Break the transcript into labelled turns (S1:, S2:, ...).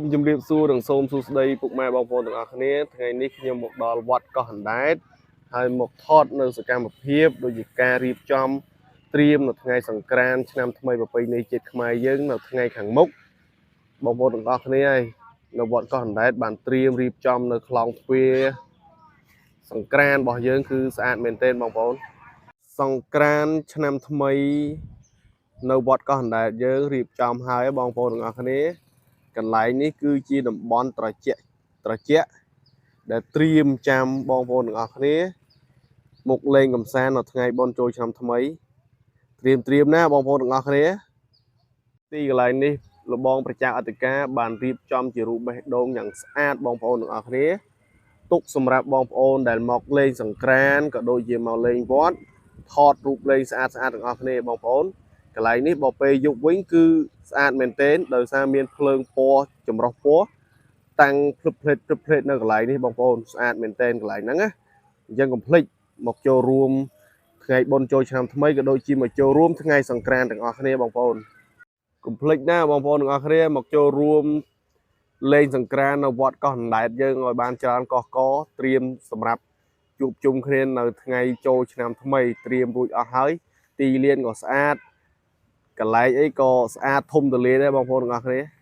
S1: មជម្រាបសួរនិងសូមសួស្តីពុកម៉ែបងប្អូនទាំងអស់គ្នាថ្ងៃនេះខ្ញុំមកដល់វត្តកោះអណ្ដែតហើយមកថតនៅសកម្មភាពដូចជាការរៀបចំត្រៀមនៅថ្ងៃសង្ក្រាន្តឆ្នាំថ្មីប្រពៃណីជាតិខ្មែរយើងនៅថ្ងៃខាងមុខបងប្អូនទាំងអស់គ្នាហើយនៅវត្តកោះអណ្ដែតបានត្រៀមរៀបចំនៅខ្លងទ្វារសង្ក្រាន្តរបស់យើងគឺស្អាតមែនទែនបងប្អូនសង្ក្រាន្តឆ្នាំថ្មីនៅវត្តកោះអណ្ដែតយើងរៀបចំហើយបងប្អូនទាំងអស់គ្នា កន្លែងនេះគឺជាតំបន់ត្រជាក់ត្រជាក់ដែលត្រៀមចាំបងប្អូនទាំងអស់គ្នាមកលេងកម្សាន្តនៅថ្ងៃបុណ្យចូលឆ្នាំថ្មីត្រៀមត្រៀមណាបងប្អូនទាំងអស់គ្នាទីកន្លែងនេះលបងប្រជាអធិការបានរៀបចំជារូបបេះដូងយ៉ាងស្អាតបងប្អូនទាំងអស់គ្នាទុកសម្រាប់បងប្អូនដែលមកលេងសង្ក្រាន្តក៏ដូចជាមកលេងវត្តថតរូបលេងស្អាតស្អាតទាំងអស់គ្នាបងប្អូនកន្លែងនេះបើពេលយប់វិញគឺស្អាតមែនទែនដោយសារមានភ្លើងពណ៌ចម្រុះពណ៌តាំងភ្លឹបភ្លេតភ្លឹបភ្លេតនៅកន្លែងនេះបងប្អូនស្អាតមែនទែនកន្លែងហ្នឹងណាអញ្ចឹងកុំភ្លេចមកចូលរួមថ្ងៃបុណ្យចូលឆ្នាំថ្មីក៏ដូចជាមកចូលរួមថ្ងៃសង្ក្រាន្តទាំងអស់គ្នាបងប្អូនកុំភ្លេចណាបងប្អូនទាំងអស់គ្នាមកចូលរួមលេងសង្ក្រាន្តនៅវត្តកោះអណ្ដែតយើងឲ្យបានច្រើនកោះកត្រៀមសម្រាប់ជួបជុំគ្នានៅថ្ងៃចូលឆ្នាំថ្មីត្រៀមរួចអស់ហើយទីលានក៏ស្អាត កន្លែងអីក៏ស្អាតធំទូលាយដែរបងប្អូនទាំងអស់គ្នា។